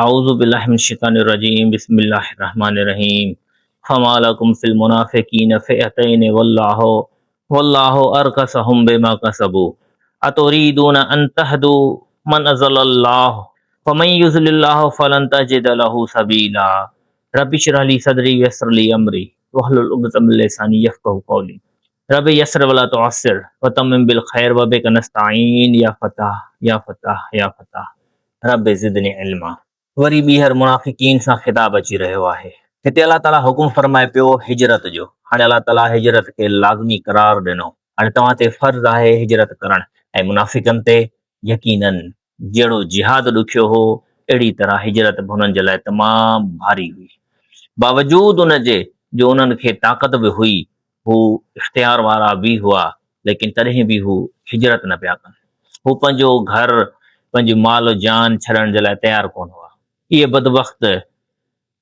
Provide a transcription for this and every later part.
اعوذ بالله من الشيطان الرجيم بسم الله الرحمن الرحيم فما لكم في المنافقين فئتين والله والله ارڪسهم بما ڪسبوا اتريدون ان تهدوا من اضل الله فمن يضلل الله فلن تجد له سبيلا رب اشرح لي صدري ويسر لي امري واحلل عقدة من لساني يفقهوا قولي رب يسر ولا تعسر وتمم بالخير وبك نستعين يا فتاح يا فتاح يا فتاح رب زدني علما. وري ٻيهر منافقين سان خطاب اچي رهيو آهي. هتي الله تعالي حڪم فرمائي پيو هجرت جو. هاڻي الله تعالي هجرت کي لازمي قرار ڏنو. هاڻي توهان تي فرض آهي هجرت ڪرڻ ۽ منافقن تي يقيناً جهڙو جهاد ڏکيو هو اهڙي طرح هجرت به انهن جي لاء تمام ڀاري هئي. باوجود ان جي جو انهن کي طاقت به هئي هو اختيار وارا به هئا، ليڪن تڏهن به هو هجرت نه پيا ڪن. هو پنهنجو گهر، پنهنجي مال و جان ڇڏڻ جي لاء تيار ڪونه هئا. اهي بدبخت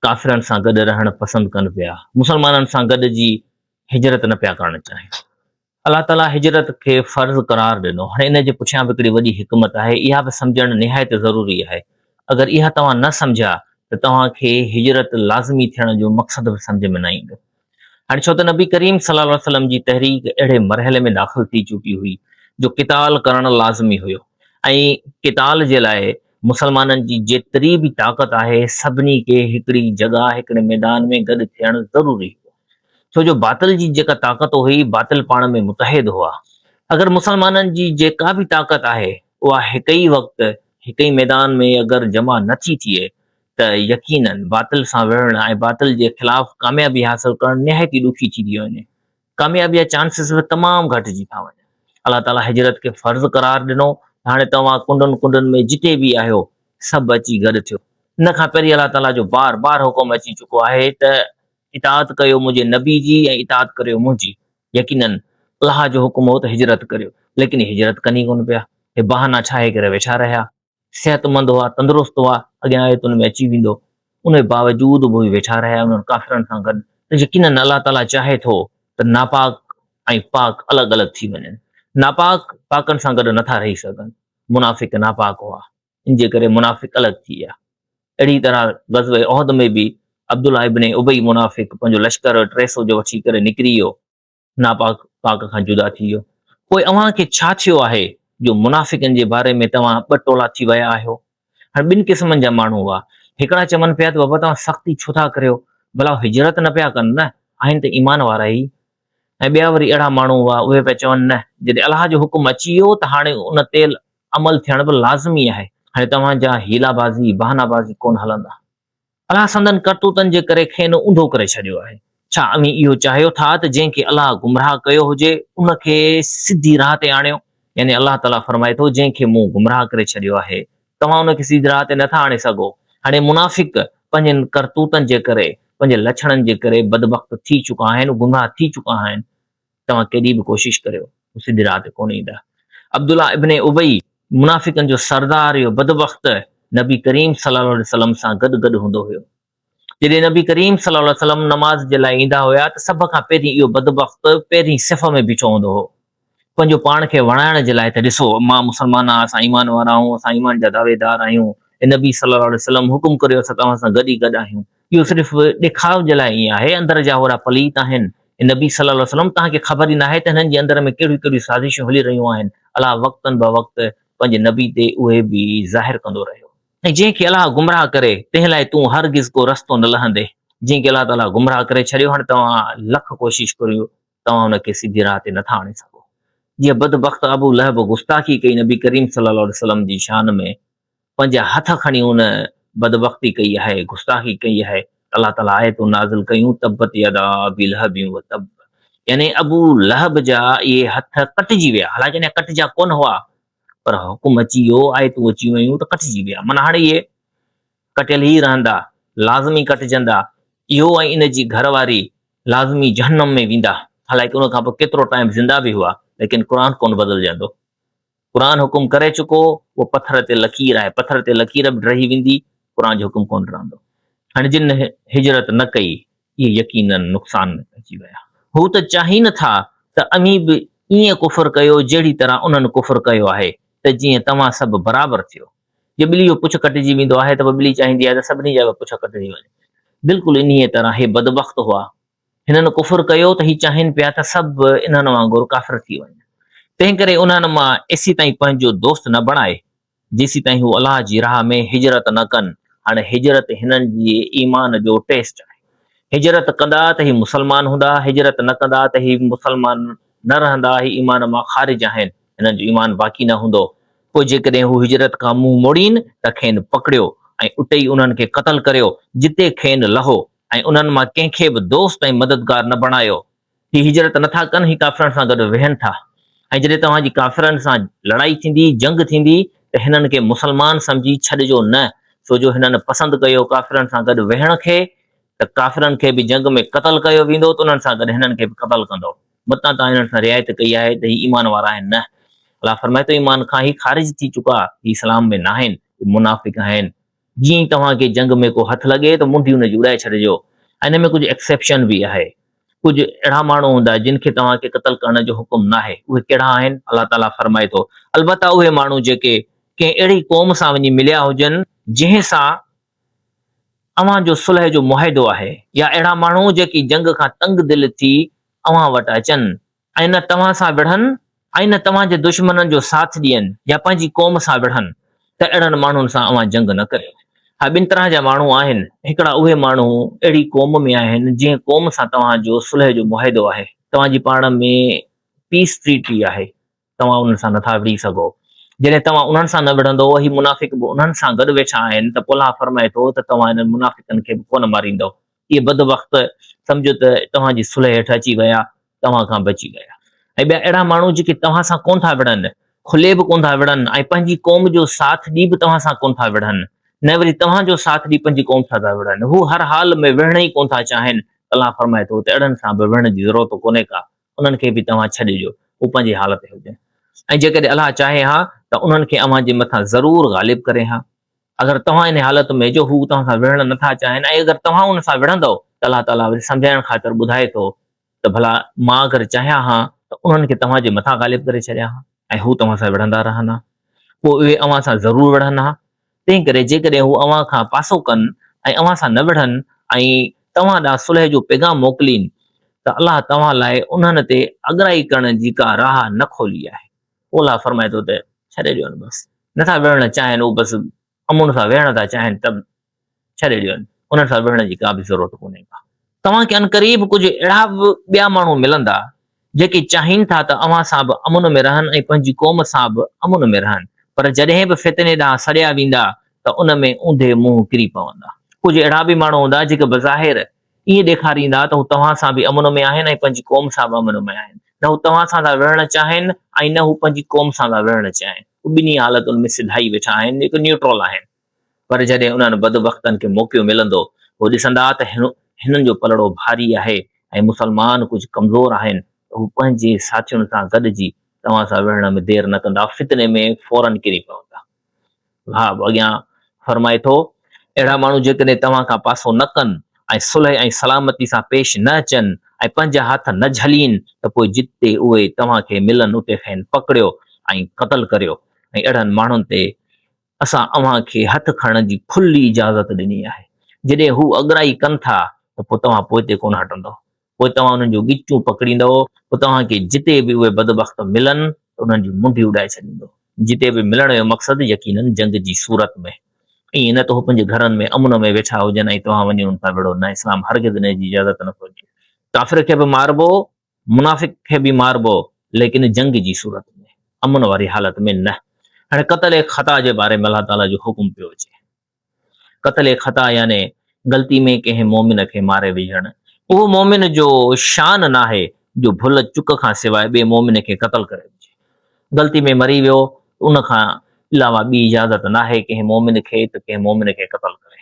ڪافرن سان گڏ رهڻ پسند ڪن پيا، مسلمانن سان گڏجي هجرت نه پيا ڪرڻ چاهين. الله تعاليٰ هجرت کي فرض قرار ڏنو. هاڻي ان جي پٺيان به هڪڙي وڏي حڪمت آهي، اها به سمجهڻ نهايت ضروري آهي. اگر اها توهان نه سمجهيا ته توهان کي هجرت لازمي ٿيڻ جو مقصد به سمجهه ۾ نه ايندو. هاڻي ڇو ته نبي ڪريم صلي الله عليه وسلم جي تحريڪ اهڙي مرحلي ۾ داخل ٿي چڪي هئي جو قتال ڪرڻ لازمي هيو ۽ قتال جي لاء مسلمانن جي جيتري به طاقت آهي سڀني کي هڪڙي جڳهه هڪڙي ميدان ۾ گڏ ٿيڻ ضروري هو ڇو جو باطل جي جيڪا طاقت هئي باطل پاڻ ۾ متحد هئا اگر مسلمانن جي جيڪا به طاقت آهي اها هڪ ئي وقت هڪ ئي ميدان ۾ اگر جمع نه ٿي ٿئي ته يقيناً باطل سان وڙهڻ ۽ باطل جي خلاف ڪاميابي حاصل ڪرڻ نهايت ئي ڏکي ٿي ٿي وڃي. ڪاميابي جا چانسز به تمام گهٽجي ٿا وڃن. الله تعاليٰ هجرت کي فرض قرار ڏنو ته هاڻي توهان ڪنڊن ڪنڊن ۾ جتي به آهيو سڀ اچي گڏ ٿيو. ان کان پهرين الله تعاليٰ جو بار بار حڪم اچي چڪو آهي ته اطاعت ڪيو منهنجي نبي جي ۽ اطاعت ڪريو منهنجي. يقيناً الله جو حڪم هو ته هجرت ڪريو ليڪن هي هجرت ڪن ئي ڪونه پيا. هي بهانا ٺاهي ڪري ويٺا رهيا. صحتمند هئا، تندرست هئا، اڳيان آيتن ۾ اچي ويندو، ان جي باوجود به اهي ويٺا رهيا انهن ڪافرن سان گڏ ته يقيناً الله تعاليٰ چاهي ٿو ته ناپاڪ ۽ پاڪ الڳ الڳ ٿي وڃن، ناپاڪ پاڪن سان گڏ نٿا رهي سگهن، منافق ناپاڪ هئا، ان جي ڪري منافق الڳ ٿي ويا. اهڙي طرح غزوه احد ۾ به عبدالله ابن ابي منافق پنهنجو لشڪر 300 جو وٺي ڪري نڪري ويو، ناپاڪ پاڪ کان جدا ٿي ويو. پوء اوهان کي ڇا ٿيو آهي جو منافقن جي باري ۾ توهان ٻه ٽولا ٿي ويا آهيو؟ هاڻي ٻن قسمن جا ماڻهو هئا. هڪڙا چون پيا ته بابا توهان سختي ڇو ٿا ڪريو؟ ڀلا هو هجرت نه پيا ڪن نه، آهن ته ايمان وارا ئي. ۽ ٻيا وري اهڙا ماڻهو هئا، اهي پيا چون نه، جڏهن الله جو حڪم اچي ويو ته هاڻي ان تي عمل ٿيڻ به لازمي آهي. هاڻي توهان جا حيلا بازي، بهانا بازي ڪونه هلندا. الله سندن ڪرتوتن جي ڪري کين اونڌو ڪري ڇڏيو آهي. ڇا اوهين اهو چاهيو ٿا ته جنهن کي الله گمراهه ڪيو هجي ان کي سڌي راهه تي آڻيو؟ يعني الله تعاليٰ فرمائي ٿو جنهن کي مون گمراهه ڪري ڇڏيو آهي توهان ان کي سڌي راهه تي نٿا آڻي سگهو. هاڻي منافق پنهنجن ڪرتوتن جي ڪري، پنهنجي لڇڻن جي ڪري بدبخت ٿي چڪا آهن، گمراهه ٿي چڪا آهن. توهان ڪيڏي به ڪوشش ڪريو هو سڌي راهه تي ڪونه ايندا. عبدالله ابن ابي منافقن جو سردار اهو بدبخت نبي ڪريم صلي الله عليه وسلم سان گڏ گڏ هوندو هيو. جڏهن نبي ڪريم صلي الله عليه وسلم نماز جي لاء ايندا هيا ته سڀ کان پهرين اهو بدبخت پهرين صف ۾ بيٺو هوندو هو. پنهنجو پاڻ کي وڻائڻ جي لاء ته ڏسو مان مسلمان آهيان، اسان ايمان وارا آهيون، اسان ايمان جا دعويدار آهيون، اي نبي صلي الله عليه وسلم حڪم ڪريو اسان توهان سان گڏ ئي گڏ آهيون. اهو صرف ڏيکاء جي لاء ائين آهي، اندر جا هوڏا پليت آهن. اي نبي صلي الله عليه وسلم! توهان کي خبر ئي ناهي ته هنن جي اندر ۾ ڪهڙيون ڪهڙيون سازشون هلي رهيون آهن. الله وقتاً بوقت پنهنجي نبي تي اهي به ظاهر ڪندو رهيو. ۽ جنهن کي الله گمراهه ڪري، تنهن لاء تون هرگز ڪو رستو نه لهندين. جنهن کي الله تعاليٰ گمراهه ڪري ڇڏيو، هاڻي توهان لک ڪوشش ڪريو، توهان ان کي سڌي راهه تي نٿا آڻي سگهو. جيئن بدبخت ابو لهب گستاخي ڪئي نبي ڪريم صلي الله عليه وسلم جي شان ۾، پنهنجا هٿ کڻي ان بدبختي ڪئي آهي، گستاخي ڪئي آهي، الله تعاليٰ آيتون نازل ڪيون، تبت يدا ابي لهب و تب يعني ابو لهب جا اهي هٿ ڪٽجي ويا، حالانڪه اڃا ڪٽجا ڪونه هئا پر حڪم اچي ويو، آيتون اچي ويون ته ڪٽجي ويا، معنيٰ هاڻي اهي ڪٽيل ئي رهندا، لازمي ڪٽجندا، اهو ۽ ان جي گهر واري لازمي جهنم ۾ ويندا، حالانڪه ان کان پوء ڪيترو ٽائيم زنده به هئا، ليڪن قرآن ڪونه بدلجندو. قرآن حڪم ڪري چڪو، اهو پٿر تي لڪير آهي، پٿر تي لڪير به ڊهي ويندي، قرآن جو حڪم ڪونه ڊهندو. هاڻي جن هجرت نه ڪئي، اهي يقيناً نقصان ۾ پئجي ويا. هو ته چاهين ٿا ته اوهين به ائين ڪفر ڪيو جهڙي طرح انهن ڪفر ڪيو آهي، ته جيئن توهان سڀ برابر ٿيو. جي ٻلي جو پڇ ڪٽجي ويندو آهي ته پوء ٻلي چاهيندي آهي ته سڀني جا به پڇ ڪٽجي وڃن. بلڪل انهيء طرح هي بدبخت هئا. هنن ڪفر ڪيو ته هي چاهين پيا ته سڀ انهن وانگر ڪافر ٿي وڃن. تنهنڪري انهن مان ايسيتائين پنهنجو دوست نه بڻائي، جيسيتائين هو الله جي راهه ۾ هجرت نه ڪن. هاڻي هجرت هنن جي ايمان جو ٽيسٽ آهي. هجرت ڪندا ته هي مسلمان هوندا، هجرت نه ڪندا ته هي مسلمان نه رهندا، هي ايمان مان خارج آهن، هنن جو ايمان باقي نه هوندو. پوء جيڪڏهن هو هجرت کان منهن موڙين ته کين پڪڙيو ۽ اتي ئي انهن کي قتل ڪريو، جتي کين لهو ۽ انهن مان ڪنهن کي به دوست ۽ مددگار نه بڻايو. هي هجرت نه ٿا ڪن، هي ڪافرن سان گڏ ويهن ٿا ۽ جڏهن توهان جي ڪافرن سان لڙائي ٿيندي، جنگ ٿيندي ته هنن کي مسلمان سمجهي ڇڏجو نه، ڇو جو هنن پسند ڪيو ڪافرن سان گڏ ويهڻ کي ته ڪافرن کي به جنگ ۾ قتل ڪيو ويندو ته انهن سان گڏ هنن کي به قتل ڪندو. متان توهان هنن سان رعايت ڪئي آهي ته هي ايمان وارا آهن نه. الله فرمائي ٿو ايمان کان هي خارج ٿي چڪا، هي اسلام ۾ ناهن، هي منافق آهن. جيئن ئي توهان کي جنگ ۾ ڪو هٿ لڳي ته منڍي ان جي اڏائي ڇڏجو. ان ۾ ڪجهه ايڪسيپشن به آهي. ڪجهه اهڙا ماڻهو هوندا جن کي توهان کي قتل ڪرڻ جو حڪم ناهي. اهي ڪهڙا آهن؟ الله تعاليٰ فرمائي ٿو، البته اهي ماڻهو جيڪي ڪنهن اهڙي قوم سان وڃي مليا هجن جنهن سان اوهان جو صلح جو معاهدو آهي يا اهڙا ماڻهو جيڪي جنگ کان تنگ دل ٿي اوهان وٽ اچن ۽ نه توهان سان وڙهن ۽ نه توهان جي دشمنن جو ساٿ ڏين يا پنهنجي قوم سان وڙهن ته اهڙن ماڻهن سان اوهان جنگ نه ڪريو. ها ٻن طرح جا ماڻهو آهن، هڪڙا اهي ماڻهو اهڙي قوم ۾ آهن جنهن قوم سان توهان جو صلح جو معاهدو آهي، توهان جي پاڻ ۾ پيس ٽريٽي آهي، توهان انهن سان نٿا وڙهي سگهو. جڏهن توهان انهن سان نه وڙهندؤ، هي منافق به انهن سان گڏ ويٺا آهن ته پوء الله فرمائي ٿو ته توهان انهن منافقن کي به ڪونه ماريندؤ. اهي بدبخت سمجهو ته توهان جي صلح هيٺ اچي ويا، توهان کان بچي ويا. ۽ ٻيا اهڙا ماڻهو جيڪي توهان سان ڪونه ٿا وڙهن، کلي به ڪونه ٿا وڙهن ۽ پنهنجي قوم جو ساٿ ڏئي به توهان سان ڪونه ٿا وڙهن، نه وري توهان جو ساٿ ڏئي پنهنجي قوم سان ٿا وڙهن. هو هر حال ۾ وڙهڻ ئي ڪونه ٿا چاهين. الله فرمائي ٿو ته اهڙن سان به وڙهڻ جي ضرورت ڪونهي ڪا، انهن کي به توهان ڇڏجو، هو پنهنجي حال تي هجن. ۽ جيڪڏهن الله چاهي ها ته انهن کي اوهان جي مٿان ضرور غالب ڪري ها. اگر توهان ان حالت ۾ جو هو توهان سان وڙهڻ نٿا چاهين ۽ اگر توهان ان سان وڙهندؤ ته الله تعاليٰ وري سمجهائڻ خاطر ٻڌائي ٿو ته ڀلا مان اگر چاهيان ها ته انهن کي توهان جي مٿان غالب ڪري ڇڏيان ها ۽ هو توهان سان وڙهندا رهن ها پوء اهي اوهان سان ضرور وڙهن ها تنهن ڪري جيڪڏهن هو اوهان کان پاسو ڪن ۽ اوهان سان نه وڙهن ۽ توهان ڏانهن صلح جو پيغام موڪلين ته الله توهان لاء انهن تي اڳرائي ڪرڻ جي ڪا راهه نه کولي آهي. پوء الله فرمائي ٿو ته ڇڏي ڏيو بس نٿا وڙهڻ چاهين هو بس امن سان ويهڻ ٿا چاهين ته ڇڏي ڏيو انهن سان وڙهڻ جي ڪا به ضرورت ڪونهي ڪا. توهان کي عنقريب ڪجهه اهڙا به ٻيا ماڻهو ملندا جيڪي چاهين ٿا ته اوهان سان به امن ۾ رهن ۽ پنهنجي قوم سان به امن ۾ رهن پر جڏهن به فتني ڏانهن سڏيا ويندا ته ان ۾ اونڌي منهن ڪري پوندا. ڪجهه اهڙا به ماڻهو هوندا جيڪي بظاهر ائين ڏيکاريندا ته هو توهان سان به امن ۾ آهن ۽ پنهنجي قوم سان به امن ۾ آهن. نه هو توهان سان ٿا وڙهڻ چاهين ۽ نه هو پنهنجي قوم سان ٿا وڙهڻ چاهين. هو ٻنهي حالتن ۾ سڌائي ويٺا آهن، جيڪي نيوٽرل آهن. پر جڏهن انهن بدبختن کي موقعو ملندو، هو ڏسندا ته هنن جو پلڙو ڀاري آهي ۽ مسلمان ڪجهه ڪمزور آهن ته هو پنهنجي ساٿين سان گڏجي توهان سان وڙهڻ ۾ دير نه ڪندا، فتني ۾ فوراً ڪري پوندا. ها اڳيان فرمائي ٿو، اهڙا ماڻهو جيڪڏهن توهان کان پاسو نه ڪن ۽ صلح ۽ سلامتي سان پيش نه اچن ۽ پنهنجا هٿ نه جهلين ته پوء جتي اهي توهان کي ملن اتي کين پڪڙيو ۽ قتل ڪريو ۽ اهڙن ماڻهن تي اسان اوهان کي هٿ کڻڻ جي کلي اجازت ڏني آهي. جڏهن هو اڳرائي ڪن ٿا ته پوء توهان پوئتي ڪونه هٽندؤ. پوء توهان انهن جون ڳچيون پڪڙيندؤ، پوء توهان کي جتي به اهي بدبخت ملن ته انهن جون منڍيون اڏائي ڇڏيندؤ. جتي به ملڻ جو مقصد يقيناً جنگ جي صورت ۾. ائين نه ته هو پنهنجي گهرن ۾ امن ۾ ويٺا هجن ۽ توهان وڃي انهن سان وڙهو، نه اسلام هرگز انهيء جي اجازت نه ٿو ڏئي. ڪافر کي به ماربو، منافق کي به ماربو، ليڪن جنگ جي صورت ۾، امن واري حالت ۾ نه. هاڻي قتل خطا جي باري ۾ الله تعاليٰ جو حڪم پيو اچي. قتل خطا يعني غلطي ۾ ڪنهن مؤمن کي ماري وجهڻ، اهو مؤمن جو شان ناهي جو ڀل چڪ کان سواء ٻئي مؤمن کي قتل ڪري وجهي. غلطي ۾ مري ويو ته ان کان علاوه ٻي اجازت ناهي ڪنهن مؤمن کي ته ڪنهن مؤمن کي قتل ڪري.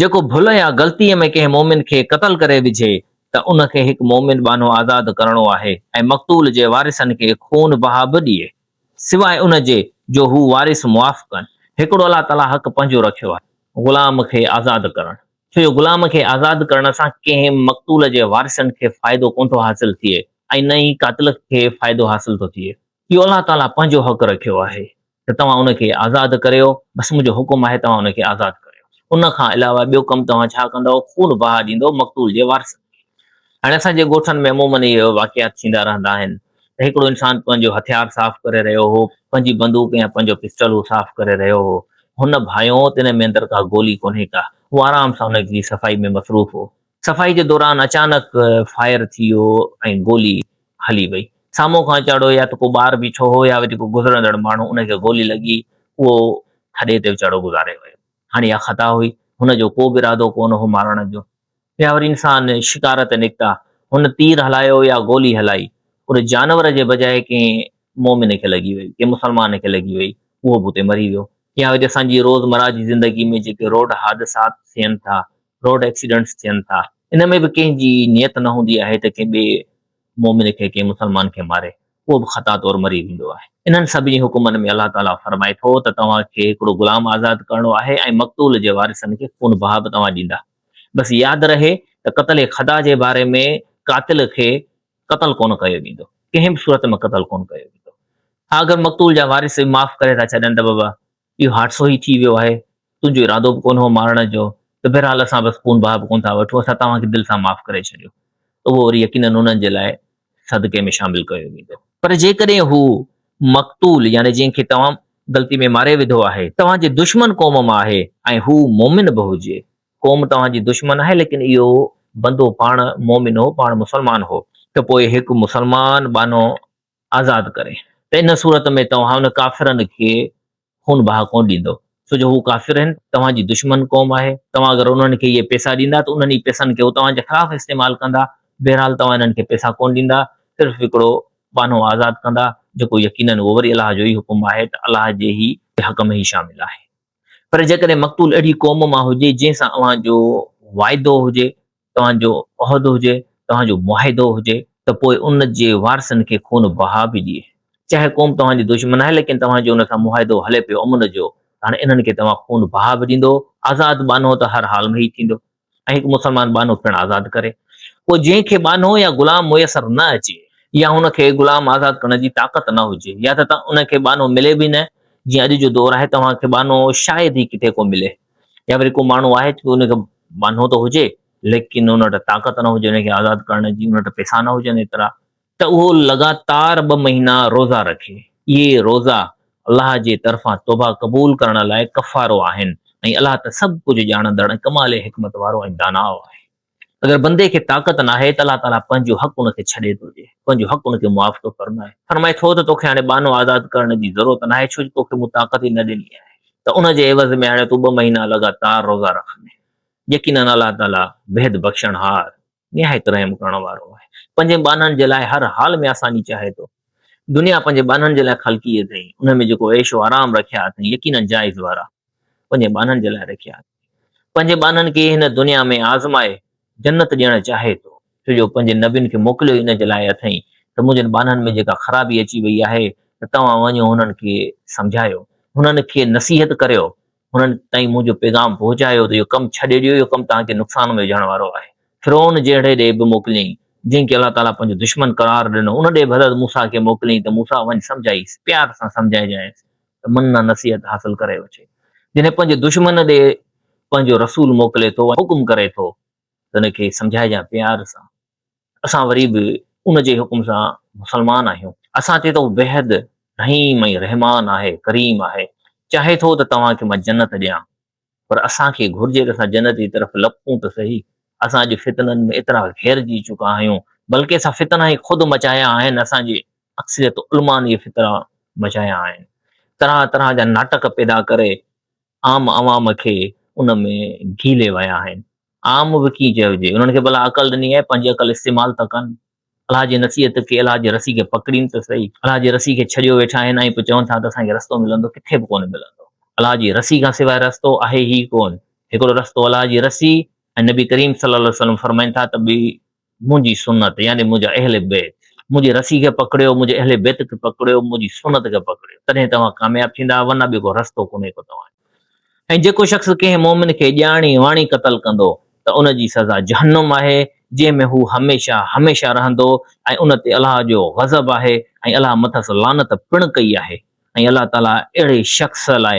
جيڪو ڀل يا غلطي ۾ ڪنهن مؤمن کي قتل ڪري وجهي ته ان کي هڪ مؤمن ٻانهو آزاد ڪرڻو آهي ۽ مقتول جي وارثن کي خون بها به ڏئي. سواء ان جي جو هو وارث معاف ڪن. هڪڙو الله تعاليٰ حق پنهنجو رکيو آهي. غلام کي آزاد ڪرڻ. ڇو جو غلام کي آزاد ڪرڻ سان ڪنهن مقتول جي وارثن کي فائدو ڪونه ٿو حاصل ٿئي ۽ نه ئي قاتل کي فائدو حاصل ٿو ٿئي. اهو الله تعاليٰ پنهنجو حق رکيو آهي. ته توهان ان کي آزاد ڪريو، بس منهنجو حڪم آهي توهان ان کي آزاد ڪريو. ان کان علاوه ٻيو ڪم توهان ڇا ڪندؤ، خون بها ڏيندؤ مقتول جي وارثن کي. هاڻي اسان جي ڳوٺن ۾ عموماً اهي واقعات ٿيندا رهندا آهن ته هڪڙو انسان پنهنجو هٿيار صاف ڪري رهيو هو، پنهنجي بندوق يا پنهنجو پسٽل هو صاف ڪري رهيو هو، هن ڀانيو ته ان ۾ اندر ڪا گولي ڪونهي ڪا، هو آرام سان ان جي صفائي ۾ مصروف هو. صفائي جي دوران اچانڪ فائر ٿي ويو ۽ گولي هلي وئي. سامهون کان چاڙهو يا ته ڪو ٻار بيٺو هو يا وري ڪو گذرندڙ ماڻهو ان کي گولي لڳي اهو ٿڏي تي ويچارو گذاري ويو. هاڻي اها خطا هئي. هن جو ڪو به ارادو ڪونه هو مارڻ جو. يا وري انسان شڪار تي نڪتا. هن تير هلايو يا گولي هلائي. ان جانور جي بجاء ڪنهن مومن کي لڳي وئي، ڪنهن مسلمان کي لڳي وئي، اهو به اتي مري ويو. يا وري اسان جي روزمره جي زندگي ۾ جيڪي روڊ حادثات ٿين ٿا، روڊ ايڪسيڊنٽس ٿين ٿا، ان ۾ به ڪنهن جي نيت نه هوندي آهي ته ڪنهن ٻئي مؤمن کي، ڪنهن مسلمان کي ماري، اهو به خطا طور مري ويندو آهي. انهن سڀني حڪمن ۾ الله تعاليٰ فرمائي ٿو ته توهان کي هڪڙو غلام آزاد ڪرڻو آهي ۽ مقتول جي وارثن کي خون بها به توهان ڏيندا. بس ياد رهي ته قتل خطا جي باري ۾ قاتل کي قتل ڪونه ڪيو ويندو، ڪنهن به صورت ۾ قتل ڪونه ڪيو ويندو. ها اگر مقتول جا وارث به معاف ڪري ٿا ڇڏين ته بابا اهو حادثو ئي ٿي ويو آهي، تنهنجو ارادو به ڪونه هو مارڻ جو، ته بهرحال اسان بس خون بها به ڪونه ٿا وٺون، اسان توهان کي دل سان معاف ڪري ڇڏيو، ته اهو وري يقيناً انهن جي لاء صدقي ۾ شامل ڪيو ويندو. پر جيڪڏهن هو مقتول يعني جنهن کي توهان غلطي ۾ ماري وڌو آهي، توهان جي دشمن قوم مان آهي ۽ هو مؤمن به هجي، قوم توهان جي دشمن آهي ليڪن اهو بندو پاڻ مؤمن هو، پاڻ مسلمان هو، ته پوء هڪ مسلمان ٻانهو آزاد ڪري ته ان صورت ۾ توهان ان ڪافرن کي خون بها ڪونه ڏيندؤ، ڇو جو هو ڪافر آهن، توهان جي دشمن قوم آهي، توهان اگر انهن کي اهي پئسا ڏيندا ته انهن ئي پئسن کي هو توهان جي خلاف استعمال ڪندا، بهرحال توهان انهن کي پئسا ڪونه ڏيندا، صرف هڪڙو ٻانهو آزاد ڪندا، جيڪو يقيناً اهو وري الله جو ئي حڪم آهي ته الله جي ئي حق ۾ ئي شامل آهي. پر جيڪڏهن مقتول اهڙي قوم مان هجي جنهن سان اوهان جو واعدو هجي، توهان جو عهد هجي، توهان جو معاهدو هجي ته پوء ان جي وارثن کي خون بها به ڏئي. چاهي قوم توهان جي دشمن آهي ليڪن توهان جو ان سان معاهدو هلي پيو امن جو ته هاڻي انهن کي توهان خون بها به ڏيندو. آزاد ٻانهو ته هر حال ۾ ئي ٿيندو ۽ هڪ مسلمان ٻانهو پڻ آزاد ڪري. پوء جنهن کي ٻانهو يا غلام ميسر نه اچي يا هن کي غلام آزاد ڪرڻ جي طاقت نه هجي يا ته ان کي ٻانهو ملي به نه جيئن اڄ جو دور آهي توهان کي ٻانهو شايد ئي ڪٿي ڪو ملي. يا وري ڪو ماڻهو آهي جو ان کي ٻانهو ته هجي ليڪن ان وٽ طاقت نه هجي ان کي آزاد ڪرڻ جي ان وٽ پئسا نه هجن ايترا ته اهو لڳاتار ٻه مهينا روزا رکي. اهي روزا الله جي طرفان توبه قبول ڪرڻ لاء ڪفارو آهن ۽ الله ته سڀ ڪجهه ڄاڻندڙ ۽ ڪمال حڪمت وارو ۽ داناء آهي. اگر بندي کي طاقت ناهي ته الله تعاليٰ پنهنجو حق ان کي ڇڏي ٿو ڏئي، پنهنجو حق ان کي معاف ٿو فرمائي. فرمائي ٿو ته توکي هاڻي ٻانهو آزاد ڪرڻ جي ضرورت ناهي ڇو جو توکي مون طاقت ئي نه ڏني آهي ته ان جي عيوض ۾ هاڻي تون ٻه مهينا لڳاتار روزا رکندين. يقيناً الله تعاليٰ بيحد بخشڻهار، نهايت رحم ڪرڻ وارو آهي. پنهنجن ٻانهن جي لاء هر حال ۾ آساني چاهي ٿو. دنيا پنهنجي ٻانهن جي لاء خلقي اٿئي، ان ۾ جيڪو عيش و آرام رکيا اٿئي يقيناً جائز وارا پنهنجي ٻانهن جي لاء رکيا اٿئي. پنهنجي ٻانهن کي هن دنيا ۾ آزمائي جنت ڏيڻ چاهي ٿو، ڇو جو پنهنجي نبين کي موڪليو ئي ان جي لاء اٿئي ته منهنجن ٻانهن ۾ جيڪا خرابي اچي وئي آهي ته توهان وڃو هنن کي سمجهايو، هنن کي نصيحت ڪريو، هنن تائين منهنجو پيغام پهچايو ته اهو ڪم ڇڏي ڏيو، اهو ڪم توهان کي نقصان ۾ وجهڻ وارو آهي. فرعون جهڙي ڏي به موڪليائين، جنهن کي الله تعاليٰ پنهنجو دشمن قرار ڏنو، ان ڏي به حضرت موسيٰ کي موڪليائين ته موسيٰ وڃ سمجهائيس، پيار سان سمجهائجانئس ته من نصيحت حاصل ڪري وٺي. جڏهن پنهنجي دشمن ڏي پنهنجو رسول موڪلي ٿو ۽ حڪم ڪري ٿو ته ان کي سمجهائجان پيار سان. اسان وري به ان جي حڪم سان مسلمان آهيون. اسان تي ته هو بيحد رحيم ۽ رحمان آهي، ڪريم آهي. چاهي ٿو ته توهان کي مان جنت ڏيان. پر اسان کي گهرجي ته اسان جنت جي طرف لپون ته سهي. اسان اڄ فتنن ۾ ايترا گهيرجي چڪا آهيون، بلڪه اسان فتنا ئي خود مچايا آهن، اسان جي اڪثريت علمائن اهي فتنا مچايا آهن. طرح طرح جا ناٽڪ پيدا ڪري عام عوام کي ان ۾ گهيلي ويا آهن. عام به ڪيئن چئجي، انهن کي ڀلا عقل ڏني آهي، پنهنجي عقل استعمال ته ڪن. الله جي نصيحت کي، الله جي رسي کي پڪڙين ته سهي. الله جي رسي کي ڇڏيو ويٺا آهن ۽ پوء چون ٿا ته اسان کي رستو ملندو، ڪٿي به ڪونه ملندو. الله جي رسي کان سواء رستو آهي ئي ڪونه. هڪڙو رستو الله جي رسي ۽ نبي ڪريم صلي الله عليه وسلم فرمائن ٿا ته ٻي منهنجي سنت يعني منهنجا اهل بيت. منهنجي رسي کي پڪڙيو، منهنجي اهل بيت کي پڪڙيو، منهنجي سنت کي پڪڙيو، تڏهن توهان ڪامياب ٿيندا، ورنه ٻيو ڪو رستو ڪونهي ڪو توهان جو. ۽ جيڪو شخص ڪنهن مؤمن کي ڄاڻي واڻي قتل ڪندو ته ان جي سزا جهنم آهي، جنهن ۾ هو هميشه هميشه رهندو ۽ ان تي الله جو غضب آهي ۽ الله مٿس لعنت پڻ ڪئي آهي ۽ الله تعاليٰ اهڙي شخص لاء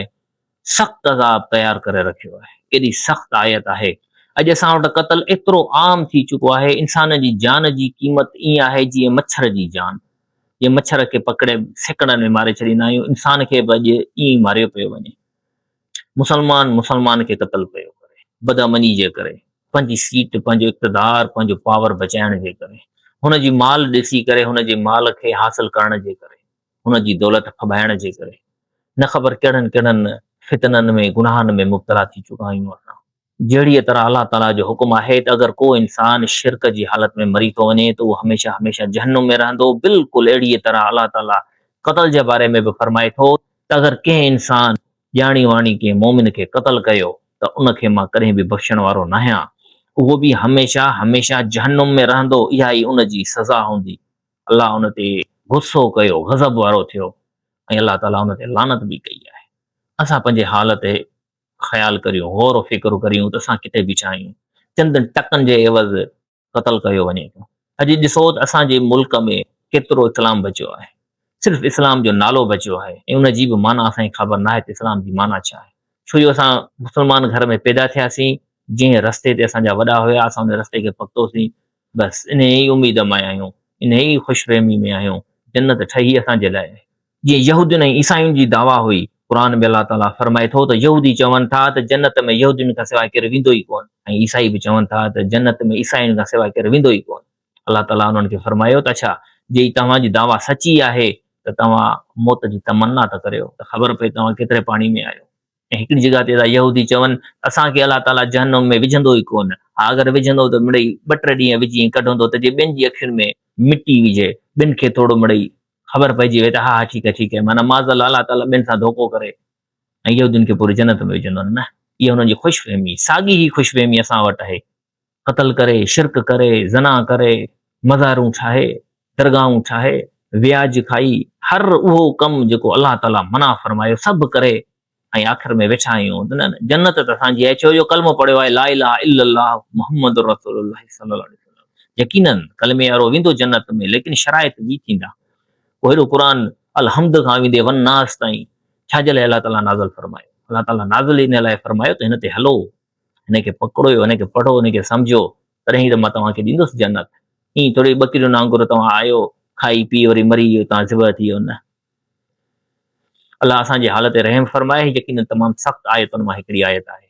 سخت عذاب تيار ڪري رکيو آهي. ڪيڏي سخت آيت آهي. اڄ اسان وٽ قتل ايترو عام ٿي چڪو آهي، انسان جي جان جي قيمت ائين آهي جيئن مڇر جي جان. جيئن مڇر کي پڪڙي سيڪنڊن ۾ ماري ڇڏيندا آهيون، انسان کي به اڄ ائين ئي ماريو پيو وڃي. مسلمان مسلمان کي قتل پيو ڪري، بدامني جي ڪري، پنهنجي سيٽ، پنهنجو اقتدار، پنهنجو پاور بچائڻ جي ڪري، هن جي مال ڏسي ڪري هن جي مال کي حاصل ڪرڻ جي ڪري. هن جي دولت ڦٻائڻ جي ڪري نه خبر ڪهڙن ڪهڙن فتنن ۾ گناهن ۾ مبتلا ٿي چڪا آهيون اسان. جهڙيء طرح الله تعاليٰ جو حڪم آهي ته اگر ڪو انسان شرڪ جي حالت ۾ مري ٿو وڃي ته اهو هميشه هميشه جهنم ۾ رهندو بلڪل اهڙيء طرح الله تعاليٰ قتل جي باري ۾ به فرمائي ٿو ته اگر ڪنهن انسان ڄاڻي واڻي ڪنهن مؤمن کي قتل ڪيو ته ان کي مان ڪڏهن به بخشڻ وارو ناهيان اهو به هميشه هميشه جهنم ۾ رهندو اها ئي ان جي سزا هوندي. الله ان تي غصو ڪيو، غضب وارو ٿيو ۽ الله تعاليٰ ان تي لعنت به ڪئي آهي. اسان پنهنجي حال تي خيال ڪريون، غور و فڪر ڪريون ته اسان ڪٿي بيٺا آهيون. چند ٽڪن جي عيوض قتل ڪيو وڃي ٿو. اڄ ڏسو ته اسان جي ملڪ ۾ ڪيترو اسلام بچيو آهي. صرف اسلام جو نالو بچيو آهي ۽ ان جي به معنيٰ اسان کي خبر ناهي ته اسلام جي معنيٰ ڇا آهي. ڇو جو اسان مسلمان گهر ۾ پيدا ٿياسين، جنهن رستي تي اسان جا وڏا هيا، اسان ان رستي کي پڪتوسين، بس انهيء ئي اميد مان آهيون، انهيء ئي خوش فهمي ۾ آهيون، جنت ٺهي اسان جي لاء آهي. جيئن يهودين ۽ عيسائين جي دعويٰ هئي، قرآن ۾ الله تعاليٰ فرمائي ٿو ته يهودي چون ٿا ته جنت ۾ يهودين کان سواء ڪير ويندو ئي ڪونه ۽ عيسائي به چون ٿا ته جنت ۾ عيسائين کان سواء ڪير ويندو ئي ڪونه. الله تعاليٰ انهن کي فرمايو ته اڇا جي توهان جي دعويٰ سچي آهي ته توهان موت جي تمنا ته ڪريو ته خبر پئي توهان ڪيتري پاڻي ۾ آهيو. ۽ هڪڙي جڳهه تي ٿا يهودي چون، اسان کي الله تعاليٰ جهنم ۾ وجهندو ئي ڪونه، ها اگر وجهندو ته مڙئي ٻه ٽي ڏينهن وجهي ۽ ڪڍندو ته جي ٻين جي اکين ۾ مٽي وجهي، ٻين کي ٿورو مڙئي خبر پئجي وئي ته ها ها ٺيڪ آهي ٺيڪ آهي معنيٰ معاذ الله الله تعاليٰ ٻين سان ڌوڪو ڪري ۽ يهودين کي پوري جنت ۾ وجهندو نه اها هنن جي خوش فهمي ساڳي هي خوش فهمي اسان وٽ آهي قتل ڪري، شرڪ ڪري، زنا ڪري، مزارون ٺاهي، درگاهون ٺاهي، وياج کائي، هر اهو ڪم جيڪو الله تعاليٰ منع فرمايو سڀ ڪري ۽ آخر ۾ ويٺا آهيون ته نه نه جنت ته اسان جي آهي ڇو جو ڪلمو پڙهيو آهي لا اله الا الله محمد رسول الله صلي الله عليه وسلم يقيناً ڪلمي وارو ويندو جنت ۾ ليڪن شرائط به ٿيندا پوء هيڏو قرآن الحمد کان ويندي والناس تائين ڇا جي لاء الله تعاليٰ نازل فرمايو الله تعاليٰ نازل ان لاء فرمايو ته هن تي هلو هن کي پڪڙو، هن کي پڙهو، هن کي سمجهو، تڏهن ئي ته مان توهان کي ڏيندس جنت. ائين ٿوري ٻڪرين وانگر توهان آيو، کائي پي وري مري ويو، توهان ذبح ٿي ويو، نه. الله اسان جي حال تي رحم فرمائي، هي يقيناً تمام سخت آيتن مان هڪڙي آيت آهي.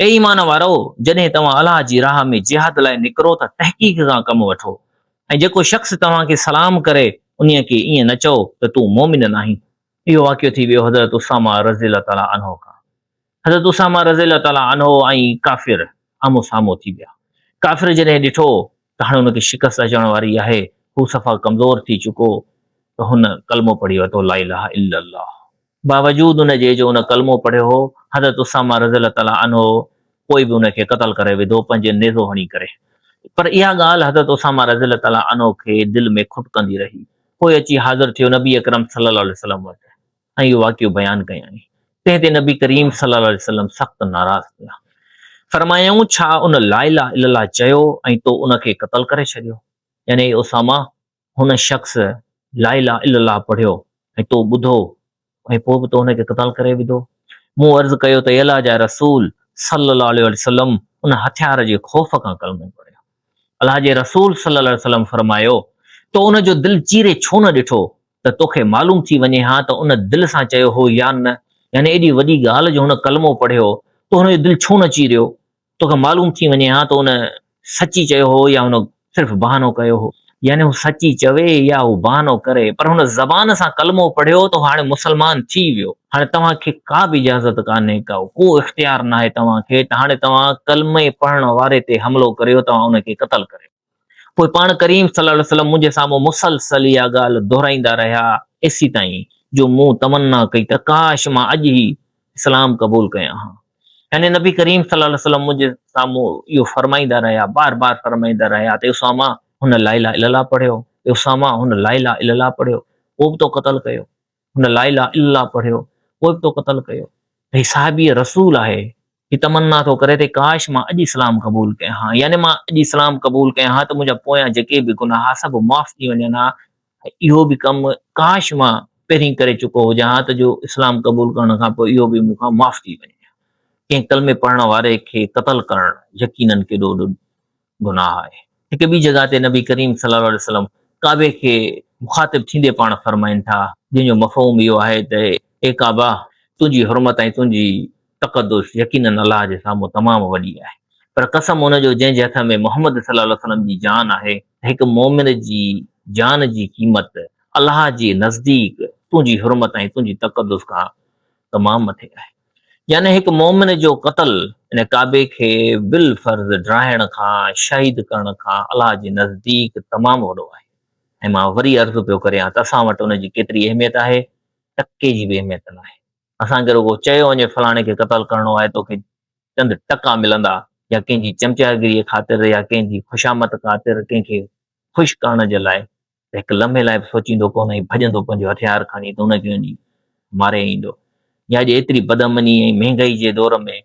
اي ايمان وارؤ! جڏهن توهان الله جي راهه ۾ جهاد لاء نڪرو ته تحقيق کان ڪم وٺو ۽ جيڪو شخص توهان کي سلام ڪري انهيء کي ائين نه چئو ته تون مؤمن ناهين. اهو واقعو ٿي ويو حضرت اسامه رضي الله تعالٰي عنه کان. حضرت اسامه رضي الله تعالٰي عنه ۽ ڪافر آمهون سامهون ٿي ويا. ڪافر جڏهن ڏٺو ته هاڻي هن کي شڪست اچڻ واري آهي، هو صفا ڪمزور ٿي چڪو ته هن ڪلمو پڙهي ورتو لا اله الا الله. باوجود ان جي جو ان ڪلمو پڙهيو هو، حضرت اسامه رضي الله تعالٰي عنه پوء به ان کي قتل ڪري وڌو پنهنجي نيزو هڻي ڪري. پر اها ڳالهه حضرت اسامه رضي الله تعالٰي عنه کي دل ۾ کٽڪندي رهي. پوء اچي حاضر ٿيو نبي اڪرم صلي الله عليه وسلم وٽ. ۽ اهو واقعو بيان ڪيائين، تنهن تي نبي ڪريم صلي الله عليه وسلم سخت ناراض ٿيا. فرمايائون، ڇا ان لا اله الا الله چيو ۽ تو ان کي قتل ڪري ڇڏيو؟ يعني اي اسامه! هن شخص لا اله الا الله پڙهيو ۽ تو ٻڌو ۽ پوء به تو ان کي قتل ڪري وڌو؟ مون عرض ڪيو ته اي الله جا رسول صلي الله عليه وسلم! ان هٿيار جي خوف کان ڪلمو پڙهيو. الله جي رسول صلي الله عليه وسلم فرمايو، تو ان جو دل چيري ڇو نه ڏٺو ته توکي معلوم ٿي وڃي ها ته ان دل سان چيو هو يا نه، يعني ايڏي وڏي ڳالهه جو هن ڪلمو پڙهيو، تو هن جو دل ڇو نه چيريو؟ توکي معلوم ٿي وڃي ها ته ان سچي چيو هو يا هن صرف بهانو ڪيو هو. يعني هو سچي چوي يا هو بهانو ڪري، پر هن زبان سان ڪلمو پڙهيو ته هو هاڻي مسلمان ٿي ويو. هاڻي توهان کي ڪا به اجازت ڪانهي، ڪا ڪو اختيار ناهي توهان کي ته هاڻي توهان ڪلمي پڙهڻ واري تي حملو ڪريو، توهان ان کي قتل ڪريو. پوء پاڻ ڪريم صلي الله عليه وسلم منهنجي سامهون مسلسل اها ڳالهه دهرائيندا رهيا ايسيتائين جو مون تمنا ڪئي ته ڪاش مان اڄ ئي اسلام قبول ڪيان ها. يعني نبي ڪريم صلي الله عليه وسلم منهنجي سامهون اهو فرمائيندا رهيا، بار بار فرمائيندا رهيا ته اي اسامه هن لا اله الا الله پڙهيو، اي اسامه هن لا اله الا الله پڙهيو، پوء به تو قتل ڪيو. هن لا اله الا الله پڙهيو، پوء به تو قتل ڪيو. هي صحابي رسول آهي، هي تمنا ٿو ڪري ته ڪاش مان اڄ اسلام قبول ڪيان ها، يعني مان اڄ اسلام قبول ڪيان ها ته منهنجا پويان جيڪي به گناهه ها سڀ معاف ٿي وڃن ها، اهو به ڪم ڪاش مان پهرين ڪري چڪو هجان ها ته جو اسلام قبول ڪرڻ کان پوء اهو به مون کان معاف ٿي وڃي ها. ڪنهن ڪلمي پڙهڻ واري کي قتل ڪرڻ يقيناً ڪيڏو وڏو گناهه آهي. هڪ ٻي جڳهه تي نبي ڪريم صلي الله عليه وسلم ڪعبي کي مخاطب ٿيندي پاڻ فرمائن ٿا، جنهن جو مفهوم اهو آهي ته اي ڪعبه! تنهنجي حرمت ۽ تنهنجي تقدس يقيناً الله جي سامهون تمام وڏي آهي. پر قسم ان جو جنهن جي هٿ ۾ محمد صلي الله عليه وسلم جي جان آهي ته هڪ مؤمن جي جان جي قيمت الله جي نزديڪ تنهنجي حرمت ۽ تنهنجي تقدس کان تمام مٿي آهي. يعني هڪ مؤمن جو قتل ان ڪعبي کي بالفرض ڊاهڻ کان، شهيد ڪرڻ کان الله جي نزديڪ تمام وڏو آهي. ۽ مان وري عرض پيو ڪريان ته اسان وٽ ان جي ڪيتري اهميت آهي؟ ٽڪي جي به اهميت ناهي. اسان کي رڳو چيو وڃي فلاڻي کي قتل ڪرڻو آهي توکي چند ٽڪا ملندا يا ڪنهن جي چمچاگيريء خاطر يا ڪنهن جي خوشامد خاطر ڪنهن کي خوش ڪرڻ جي لاء ته هڪ لمحي لاء به سوچيندو ڪونه ۽ ڀڄندو پنهنجو هٿيار کڻي ته ان کي وڃي ماري ايندو يا اڄ ايتري بدامني ۽ مهنگائي جي دور ۾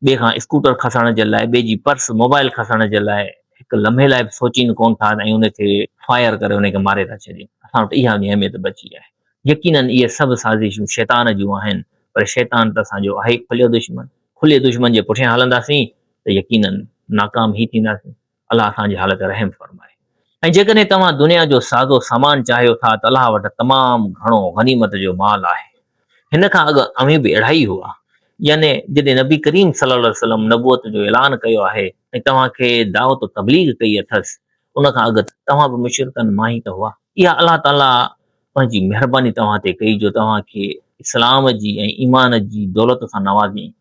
ٻئي کان اسڪوٽر کسڻ جي لاء ٻئي جي پرس موبائل کسڻ جي لاء هڪ لمحي لاء به سوچين ڪونه ٿا ۽ ان کي فائر ڪري ان کي ماري ٿا ڇڏين. اسان وٽ اها وڃي اهميت بچي آهي. يقينن اهي سڀ سازشون شيطان جون آهن پر شيطان ته اسان جو آهي ئي کليو دشمن. کلي دشمن جي پٺيان هلنداسين ته يقينن ناڪام ئي ٿينداسين. الله اسان جي حال تي رحم فرمائي. ۽ جيڪڏهن توهان دنيا جو سازو سامان چاهيو ٿا ته الله وٽ تمام گهڻو غنيمت جو مال آهي. هن کان اڳ اوهين به اهڙا ئي هئا. يعني جڏهن نبي ڪريم صلي الله عليه وسلم نبوت جو اعلان ڪيو آهي ۽ توهان کي دعوت و تبليغ ڪئي اٿس ان کان اڳ توهان به مشرڪن مان ئي ته هئا. اها الله تعاليٰ پنهنجي مهرباني توهان تي ڪئي جو توهان کي اسلام جي ۽ ايمان جي دولت سان نوازيائين.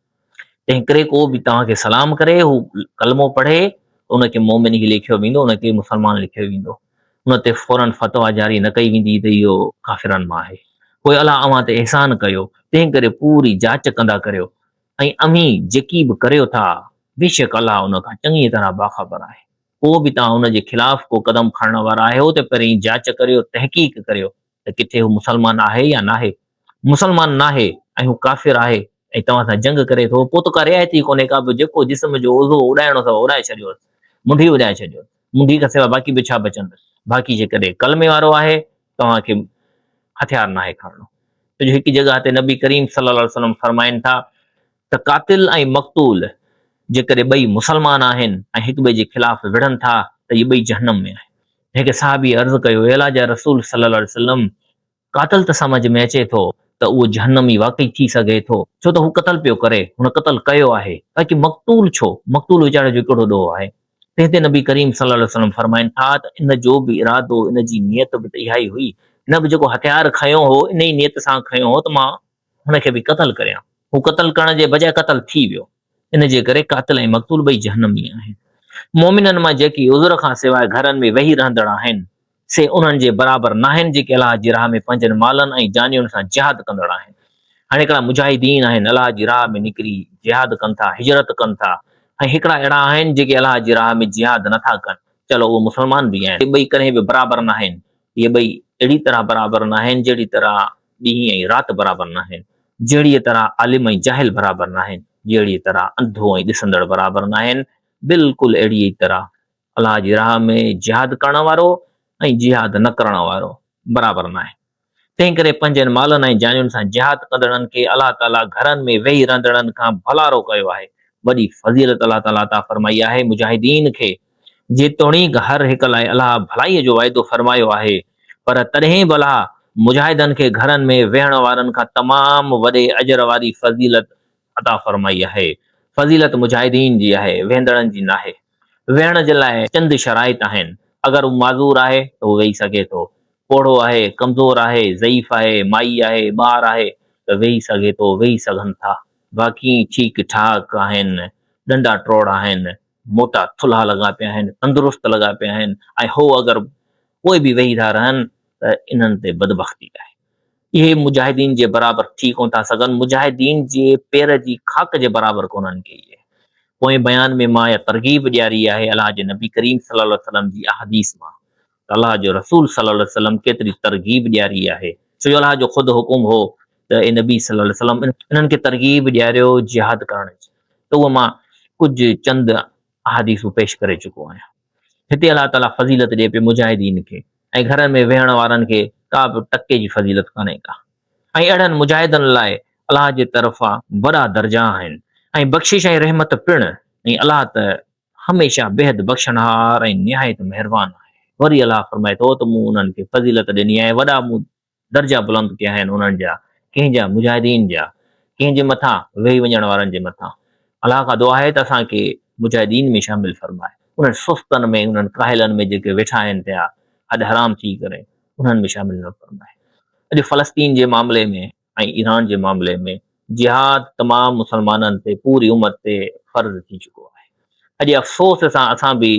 تنهنڪري ڪو به توهان کي سلام ڪري، هو ڪلمو پڙهي ته ان کي مؤمن ئي ليکيو ويندو، ان کي مسلمان ليکيو ويندو. ان تي فوراً فتويٰ جاري نه ڪئي ويندي ته اهو ڪافرن مان آهي. پوء الله اوهان تي احسان ڪيو، تنهنڪري پوري جاچ ڪندا ڪريو ۽ اوهين جيڪي به ڪريو ٿا، بيشڪ الله ان کان چڱيء طرح باخبر آهي. پوء به توهان ان جي خلاف ڪو قدم کڻڻ وارا آهيو ته پهرين جاچ ڪريو، تحقيق ڪريو ته ڪٿي هو مسلمان آهي يا ناهي. مسلمان ناهي ۽ هو ڪافر آهي ۽ توهان سان جنگ ڪري ٿو، پوء ته ڪا رعايت ئي ڪونهي ڪا به، جيڪو جسم جو عضوو اڏائڻو اٿو اڏائي ڇڏيوس، منڍي اڏائي ڇڏيوس، منڍي کان سواء باقي ٻيو ڇا بچندس. باقي جيڪڏهن ڪلمي وارو آهي، توهان کي هٿيار ناهي کڻڻو. ڇو جو هڪ جڳهه تي نبي ڪريم صلي الله عليه وسلم فرمائن ٿا ته قاتل ۽ مقتول جيڪڏهن ٻئي مسلمان آهن ۽ هڪٻئي جي خلاف وڙهن ٿا ته اهي ٻئي جهنم ۾ آهن. هڪ صحابي عرض ڪيو، اي الله جا رسول صلي الله عليه وسلم! قاتل ته سمجهه ۾ اچي ٿو ته اهو جهنمي واقعي ٿي سگهي ٿو، ڇو ته هو قتل پيو ڪري، هن قتل ڪيو آهي، باقي مقتول ڇو؟ مقتول ويچاري جو ڪهڙو ڏوهه آهي؟ تنهن تي نبي ڪريم صلي الله عليه وسلم فرمائن ٿا ته ان جو به ارادو، ان جي نيت به ته اها ئي هئي، هن به جيڪو هٿيار کنيو هو، انهي نيت سان کنيو هو ته مان هن کي به قتل ڪريان. هو قتل ڪرڻ جي بجاء قتل ٿي ويو. ان جي ڪري قاتل ۽ مقتول ٻئي جهنمي آهن. مؤمنن مان جيڪي عذر کان سواء گهرن ۾ ويهي رهندڙ آهن، سي انهن جي برابر ناهن جيڪي الله جي راهه ۾ پنهنجن مالن ۽ جانين سان جهاد ڪندڙ آهن. هاڻي هڪڙا مجاهدين آهن، الله جي راهه ۾ نڪري جهاد ڪن ٿا، هجرت ڪن ٿا ۽ هڪڙا اهڙا آهن جيڪي الله جي راهه ۾ جهاد نٿا ڪن. چلو اهي مسلمان به آهن. اهي ٻئي ڪڏهن به برابر ناهن. اهي ٻئي اهڙي طرح برابر ناهن جهڙي طرح ڏينهن ۽ رات برابر ناهن، جهڙيء طرح عالم ۽ جاهل برابر ناهن، جهڙيء طرح انڌو ۽ ڏسندڙ برابر ناهن، بلڪل اهڙيء ئي طرح الله جي راهه ۾ جهاد ڪرڻ وارو ۽ جهاد نه ڪرڻ وارو برابر ناهن. تنهنڪري پنهنجن مالن ۽ جانين سان جهاد ڪندڙن کي الله تعاليٰ گهرن ۾ ويهي رهندڙن کان ڀلارو ڪيو آهي. وڏي فضيلت الله تعاليٰ عطا فرمائي آهي مجاهدين کي. جيتوڻيڪ هر هڪ لاء الله ڀلائيء جو وعدو فرمايو آهي، پر تڏهن به الله مجاهدن کي گهرن ۾ ويهڻ وارن کان تمام وڏي اجر واري فضيلت عطا فرمائي آهي. فضيلت مجاهدين جي آهي، ويهندڙن جي ناهي. ويهڻ جي لاء چند شرائط آهن، اگر هو معذور آهي ته هو ويهي سگهي ٿو، پوڙهو آهي، ڪمزور آهي، ضعيف آهي، مائي آهي، ٻار آهي ته ويهي سگهي ٿو، ويهي سگهن ٿا. باقي ٺيڪ ٺاڪ آهن، ڏنڊا ٽوڙ آهن، موٽا ٿلها لڳا پيا آهن، تندرست لڳا پيا آهن ۽ هو اگر پوء به ويهي ٿا رهن ته انهن تي بدبختي آهي. اهي مجاهدين جي برابر ٿي ڪونه ٿا سگهن، مجاهدين جي پير جي خاڪ جي برابر ڪونهن ڪي اهي. پوئين بيان ۾ مان اها ترغيب ڏياري آهي الله جي نبي ڪريم صلي الله عليه وسلم جي احاديث مان ته الله جو رسول صلي الله عليه وسلم ڪيتري ترغيب ڏياري آهي، ڇو جو الله جو خود حڪم هو ته اي نبي صلي الله عليه وسلم انهن کي ترغيب ڏياريو جهاد ڪرڻ جي. ته اهو مان ڪجهه چند احاديثون پيش ڪري چڪو آهيان. هتي الله تعاليٰ فضيلت ڏئي پيو مجاهدين کي ۽ گهرن ۾ ويهڻ وارن کي ڪا به ٽڪي جي فضيلت ڪانهي ڪا. ۽ اهڙن مجاهدن لاء الله جي طرفان وڏا درجا آهن ۽ بخشش ۽ رحمت پڻ ۽ الله ته هميشه بيحد بخشڻهار ۽ نهايت مهربان آهي. وري الله فرمائي ٿو ته مون انهن کي فضيلت ڏني آهي وڏا مون درجا بلند ڪيا آهن انهن جا، ڪنهن جا؟ مجاهدين جا، ڪنهن جي مٿان؟ ويهي وڃڻ وارن جي مٿان. الله کان دعا آهي ته اسان کي مجاهدين ۾ شامل فرمائي، انهن سستن ۾ انهن ڪاهلن ۾ جيڪي ويٺا آهن پيا هڏ حرام ٿي ڪري انهن ۾ شامل نه فرمائي. اڄ فلسطين جي معاملي ۾ ۽ ايران جي معاملي ۾ جهاد تمام مسلمانن تي پوري امت تي فرض ٿي چڪو آهي. اڄ افسوس سان اسان به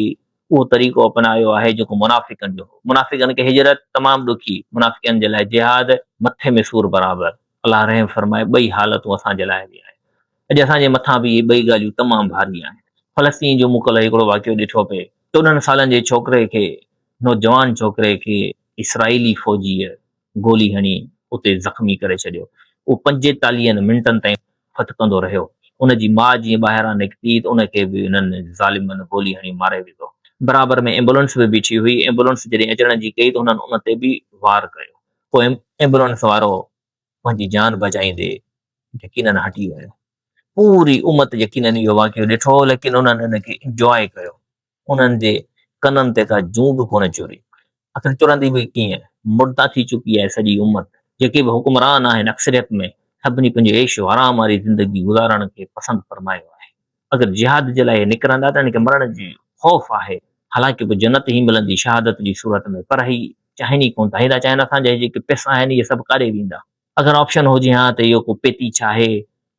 اهو طريقو اپنايو آهي جيڪو منافقن جو هو. منافقن کي هجرت تمام ڏکي، منافقن جي لاء جهاد مٿي ۾ سور برابر. الله رحم فرمائي ٻئي حالتون اسان جي لاء به آهن. اڄ اسان جي مٿان به اهي ٻئي ڳالهيون تمام ڀاري آهن. فلسطين جو مون ڪلهه هڪڙو واقعو ڏٺو پئي ته 14 سالن جي ڇوڪري کي نوجوان ڇوڪري کي اسرائيلي فوجيء گولي هڻي اتي زخمي ڪري ڇڏيو. اهو پنجيتاليهن منٽن تائين ڦٿڪندو رهيو. ان جي ماء جيئن ٻاهران نڪتي ته ان کي به انهن ظالمن گولي هڻي ماري وڌو. برابر ۾ ايمبولنس به بيٺي هئي. ايمبولنس جڏهن اچڻ جي ڪئي ته هنن ان تي به وار ڪيو. پوء ايمبولنس وارو پنهنجي جان بچائيندي يقينن هٽي ويو. پوري امت يقينن اهو واقعو ڏٺو ليڪن انهن ان کي انجواء ڪيو. انهن جي ڪنن تي ڪا جون به ڪونه چري. آخر چرندي به ڪيئن؟ مرده ٿي چڪي آهي سڄي امت. جيڪي به حڪمران آهن اڪثريت ۾ سڀني پنهنجي عيش و آرام واري زندگي گذارڻ کي پسند فرمايو آهي. اگر جهاد جي لاء اهي نڪرندا ته انهن کي مرڻ جي خوف آهي. حالانڪه پوء جنت ئي ملندي شهادت جي صورت ۾ پر هي چاهين ئي ڪونه ٿا. هي ٿا چاهين اسان جا هي جيڪي پئسا آهن اهي سڀ ڪاڏي ويندا. اگر آپشن هجي ها ته اهو ڪو پيتي ڇا آهي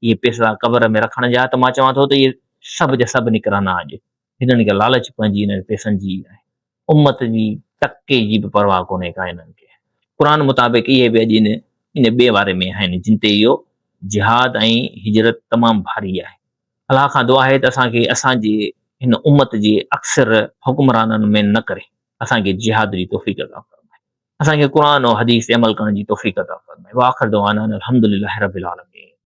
اهي پئسا قبر ۾ رکڻ جا ته مان چوان ٿو ته اهي سڀ جا سڀ نڪرن ها اڄ. هنن کي لالچ پنهنجي انهن پئسن جي ئي آهي. امت جي ٽڪي جي به پرواهه ڪونهي ڪا هنن کي. قرآن مطابق اهي به اڄ ان ان ٻئي واري ۾ آهن جن تي اهو جهاد ۽ هجرت تمام ڀاري آهي. الله کان دعا آهي ته اسان کي اسان جي هن امت جي اڪثر حڪمرانن ۾ نه ڪري اسان کي جهاد جي توفيق عطا فرمائي. اسان کي قرآن و حديث تي عمل ڪرڻ جي توفيق عطا فرمائي. واخر دعوانا ان الحمدلله رب العالمين.